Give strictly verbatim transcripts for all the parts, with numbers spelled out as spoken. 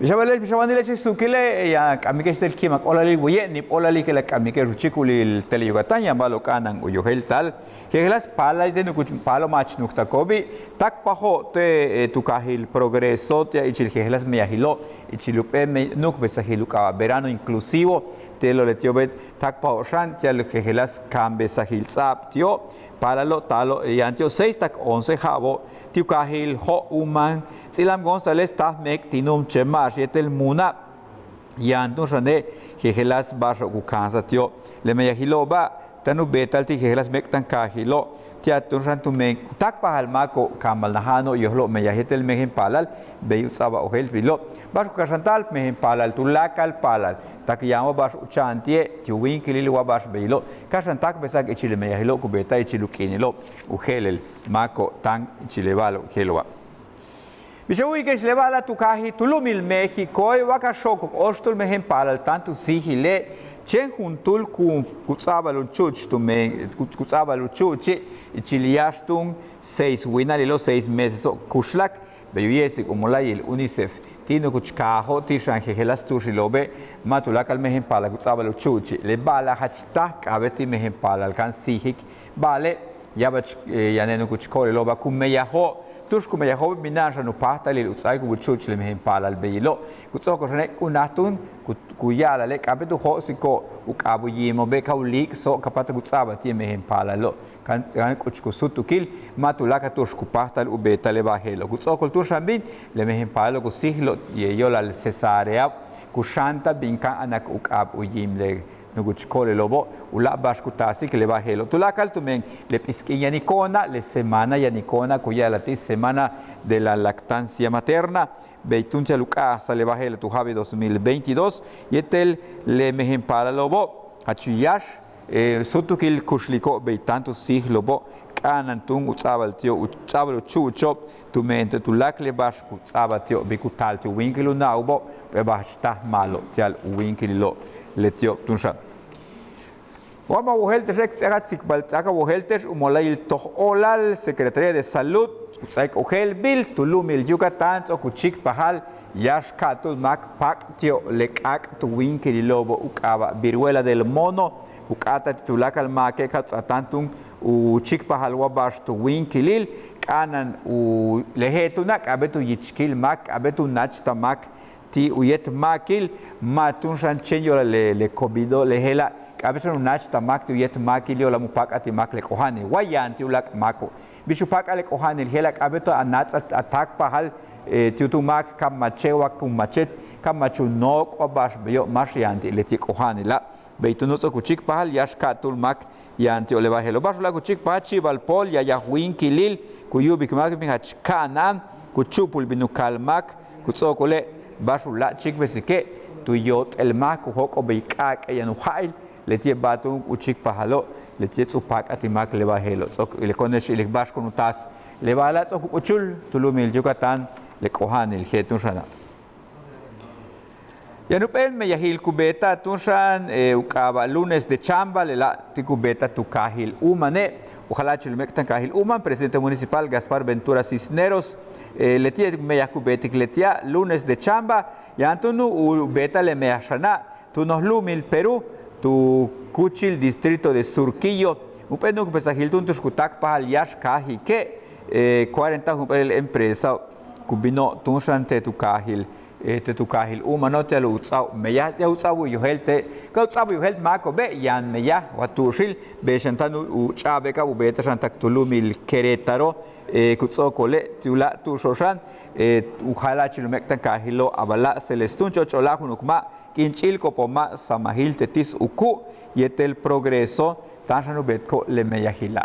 Bix a ba'ale', bix a wanile'ex suukile', yaan a k'amike'ex teel ki'imak óolale' waye', níib óolale' je'el a k'amike'ex u chíikulil Tele Yucatán, yaan ba'alo'ob k'a'ana'an u yojéelta'al. Jejeláas paalal te' nukuch paalal máach nuktako'obi', táakpajo'ob te' tu kaajil Progreso ti'al ichil jejeláas meyajilo', ichil jump'éel nu'ukbesajil u k'aaba' verano inclusivo, te'elo' leti'obe' táakpajo'ob xan ti'al jejeláas kaambesajil ts'a'ab ti'ob. Paalalo' taalo' yaan ti'ob seis tak once ja'abo'ob ti' u kaajil Jo' Umán, Tz'ilam González, Taj Meek, Tinum, Chema'ax yéetel Munab. Yaan túun xane' jejeláas ba'axo'ob ku ka'ansa'al ti'ob. Le meyajilo'oba' táan u beeta'al ti' jejeláas méek'tankaajilo' ti'al túun xan tumen ku táakpajal máako'ob kaambal naja'ano'ob yojlo'ob meyaj yéetel mejen paalal, bey u ts'a'abal ojéeltbilo'. Ba'ax ku kaxanta'al mejen paalal, tuláakal paalal tak yaan wa ba'ax u cha'an ti'e' ti' u wíinkilil wa ba'ax beyilo', kaxan táakpesa'ak ichil le meyajilo' ku beeta'al ichil u k'iinilo'ob u je'elel máako'ob táan ichil le ba'alo'ob je'elo'oba'. Bix a wu'uyike'ex le ba'ala' tu kaajil tu lu'umil Méxicoe', wa ka xo'okok óoxtúul mejen paalal táan tu síijile', chéen juntúul ku ku ts'a'abal u chu'uch tumen ku ku ts'a'abal u chu'uchi' ichil yáax túun seis winalilo', seis meseso' kuxlak. Bey u ye'esik u mola'ayil UNICEF ti' nukuch kaajo' ti' xan jejeláas tu'uxilo'obe', ma' tuláakal mejen paalal ku ts'a'abal u chu'uchi'. Le ba'ala' jach táaj k'a'abéet ti' mejen paalal káan síijik, ba'ale' ya'abach yane' nukuch ko'olelo'oba' ku meyajo'ob. Tu'ux ku meyajo'ob mina'an xan u páajtalil u ts'áaik u chu'uch le mejen paalal beyilo'. Ku ts'o'okol xane' k'unáaj túun ku ku ya'ala'ale' k'a'abéet u jo'osiko'ob u k'aab u yíimo'obe' ka u líik'so'ob ka páatak u ts'a'abal ti' le mejen paalalo'. Kan kan k'uchuk u súutukil, ma' tuláakal tu'ux ku páajtal u beeta'al le ba'al je'elo'. Ku ts'o'okol túun xan bin le mejen paalalo' ku síijlo'ob yo'olal cesáreao', ku xáantal bin kan anak u k'aab u yíim le nukuch ko'olelo'obo', u láak' ba'ax ku taasik le ba'al je'elo'. Tuláakal tumen le p'isk'iin yaniko'ona', le semana yaniko'ona' ku ya'ala'al ti' semana de la lactancia materna, bey túun ti'al u k'a'ajsa'al le ba'al je'elo' tu ja'abil dos mil veintidós yéetel le mejen paalalo'obo' jach yáax súutukil kuxliko'ob bey táan tu síijlo'obo', k'a'ana'an túun u ts'a'abal ti'ob u ts'a'abal u chu'ucho'ob tumen te' tuláakal le ba'ax ku ts'a'abal ti'ob bin ku taal ti' u wíinkil u na'ako'obo', jump'éel ba'al jach táaj ma'alob ti'al u wíinkililo' leti'ob túun xan. Wa ma' wojéeltexe' k ts'áaj a tsikbal ts'áaj a wojéelte'ex u mola'ayil toj óolal Secretaría de Salud u ts'áaik ojéelbil tu lu'umil Yucatán ts'o'ok u chíikpajal yáax ka'atúul máak paak' ti'ob le k'áak' tu wíinkililo'obo' u k'aaba' viruela del mono, ku k'áata'al ti' tuláakal máake' ka ts'aatáan túun u chíikpajal wa ba'ax tu wíinkilil, k'a'ana'an u le je'el túuna' k'a'abéet u yichkil máak, k'a'abéet u náachtal máak ti' u yéet máakil, ma' túun xan chéen yo'olal le le covido' le je'ela', k'a'abéet xan u náachtal máak ti' u yéet máakil yo'olal mu páak'al ti' máak le k'oja'anil wa yaan ti' uláak' máako'ob. Bix u páak'al le k'oja'anil je'ela' k'a'abéet a náats'al a táakpajal ti' juntúul máak ka mache' wa ku mache' ka mach u nook' wa ba'ax beyo', máax yaan ti' leti' le k'oja'anila'. Bey túuno' ts'o'ok u chíikpajal yáax ka'atúul máak yaan ti'ob le ba'al je'elo'. Ba'ax uláak' u chíikpajal chi'ibal pool, yayaj wíinkilil, ku yu'ubik máak bin jach ka'ana'an, ku chu'upul bin u kaal máak, ku ts'o'okole' ba'ax u láak' chíikbesike' tu yoot'el máak ku jóok'ol bey k'áak'e' yaan u ja'il, leti'e' ba'al túun u chíikpajalo', leti'e' ts'o'ok u páak'al ti' máak le ba'al je'elo'. Ts'o'ok le ko'one'ex ilik ba'ax ku nutaas le ba'ala' ts'o'ok u k'uchul tu lu'umil Yucatán le k'oja'anil je'el túun xana'. Yaan jump'éel meyajil ku beeta'al túun xan u k'aaba' lunes de chamba, lela' ti' ku beeta'al tu kaajil Umane', u jala'achil u méek'tankaajil Uman, presidente municipal Gaspar Ventura Cisneros, leti'e' meyaj ku beetik leti'a' lunes de chamba. Yaan túun u beeta'al le meyaj xana' tu noj lu'umil Perú, tu kúuchil distrito de Surquillo, jump'éel nu'ukbesajil túun tu'ux ku táakpajal yáax kaajike', cuarenta jump'éel empresao' ku bino'ob túun xan te' tu kaajil te' tu kaajil Umano' ti'al u ts'a'ab u meyaj, ti'al u ts'a'ab u yojéelta'al, ka u ts'a'ab u yojéelt máako'obe' yaan meyaj wa tu'uxil, bey xan táan u ch'a'abek'ab u beeta'al xan tak tu lu'umil Querétaro, ku ts'o'okole' tuláak' tu'uxo' xan u jala'achil u méek'tankaajilo' Abala' Celestún, ch'och'olaj junuc ma' k'iin ch'il ko'opon ma' samajil te' tis u ku' yéetel Progreso, táan xan u beetko'ob le meyajila'.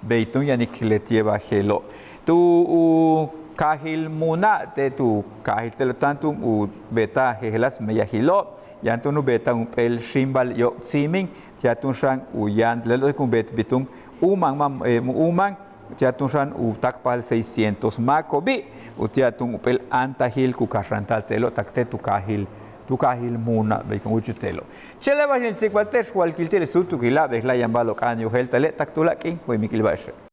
Bey túun yanik leti'e' ba'al je'elo'. Tu u kaajil Muna' te' tu kaajil te'elo' táan túun u beeta'al jejeláas meyajilo', yaan túun u beeta'al jump'éel xíimbal yóok'tsiimin, ti'al túun xan u yaan lelo' ku beet bi túun Uman ma' Uman, ti'al túun xan u táakpajal seiscientos máako'obi', uti'al túun jump'éel áantajil ku kaxanta'al te'elo' tak te' tu kaajil tu kaajil Muna', bey kun wúuchul te'elo'. Chéen le ba'ax in tsikbalte'ex walkil ti' le súutukila', bejla'e' yaan ba'alo'ob k'a'ana'an u yojéelta'ale' tak tuláakal k'iin way mik'ilba'exe'.